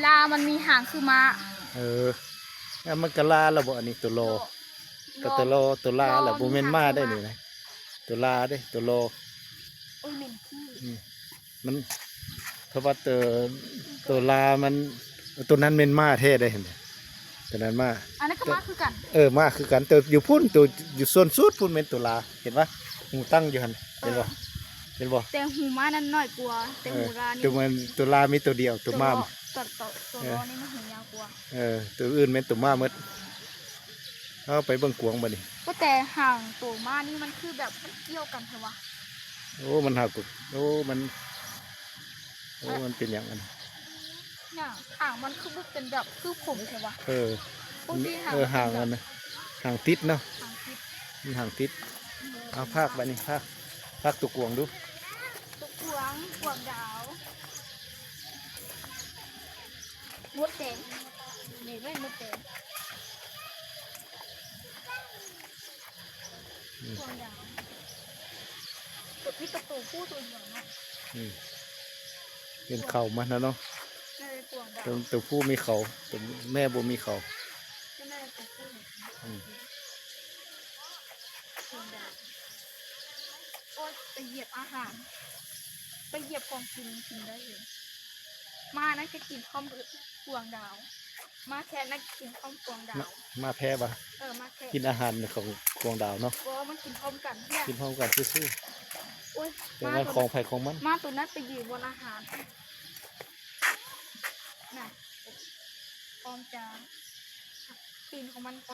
ລາມັນມີຫາງຄືມ້າ. ເອີ ແລ້ວມັນກໍລາລະບໍ່? ອັນນີ້ຕົວລໍ ກໍຕົວລໍ ຕົວລາລະ ບໍ່ແມ່ນມ້າໄດ໋ນີ້ນະ ຕົວລາເດ້ ຕົວລໍ. ໂອ້ຍ ເໝັນຂີ້. ອືມ ມັນ ເພາະວ່າຕົວ ຕົວລາມັນ ຕົວນັ້ນແມ່ນມ້າແທ້ເດ້ ເຫັນບໍ່? ຕົວນັ້ນມ້າ ອັນນັ້ນກໍມ້າຄືກັນ. ເອີ ມ້າຄືກັນ ແຕ່ຢູ່ພຸ້ນ ຕົວຢູ່ສ່ວນສຸດພຸ້ນແມ່ນຕົວລາ ເຫັນປະ? ຫູຕັ້ງຢູ່ຫັ້ນ ເຫັນບໍ່? ເອີ ເຫັນບໍ່? ແຕ່ຫູມ້ານັ້ນນ້ອຍກວ່າ ແຕ່ຫູລານີ້ ເອີ ຕົວມັນ ຕົວລາມີຕົວດຽວ ຕົວມ້າ ຕົວລໍ ຕົວ ຕົວ ເອີ ຕົວລໍນີ້ມັນຫູຍາວກວ່າ. ເອີ ຕົວອື່ນແມ່ນຕົວມ້າໝົດ. ເອົາ ໄປເບິ່ງກວາງບັດນີ້. ວ່າແຕ່ຫາງໂຕມ້ານີ້ມັນຄືແບບມັນກ່ຽວກັນແທ້ວະ? ໂອ້ ມັນຫາກ ໂອ້ ມັນ ໂອ້ ເອີ ມັນເປັນຫຍັງອັນ ຫາງ ຫາງມັນຄືບໍ່ເປັນແບບຄືຜົມແທ້ວະ? ເອີ ບາງທີຫາງ ເອີ ມັນເປັນແບບ ຫາງມັນນະ ຫາງຕິດເນາະ ຫາງຕິດ ມັນຫາງຕິດ. ເອີ ເອົາ ພາກບັດນີ້ ພາກ ພາກຕົວກວາງດູ ຕົວກວາງ ກວາງດາວ. ມົດແດງ ນີ້ແມ່ນມົດແດງ. ອືມ ກວາງດາວ ມີແຕ່ໂຕຜູ້ໂຕດຽວເນາະ. ອືມ ເປັນເຂົາມັນນະເນາະ. ເອີ ກວາງດາວ ໂຕ ໂຕຜູ້ມີເຂົາ ໂຕແມ່ບໍ່ມີເຂົາ. ອືມ ໂອ້ຍ ໄປຢຽບອາຫານ ໄປຢຽບຂອງກິນ ກິນໄດ້ເລີຍ. ມ້ານັ້ນກໍກິນພ້ອມກວາງດາວ ມ້າແຄະນັ້ນກິນພ້ອມກວາງດາວ. ມ້າແພະບໍ່? ເອີ ມ້າແຄະ ກິນອາຫານຂອງກວາງດາວເນາະ. ບໍ່ ມັນກິນພ້ອມກັນ ກິນພ້ອມກັນຊື່ໆ. ໂອ້ຍ ແຕ່ວ່າຂອງໃຜຂອງມັນ. ມ້າໂຕນັ້ນໄປຢືນບ່ອນອາຫານນະ ພ້ອມຈະ ຕີນຂອງມັນ.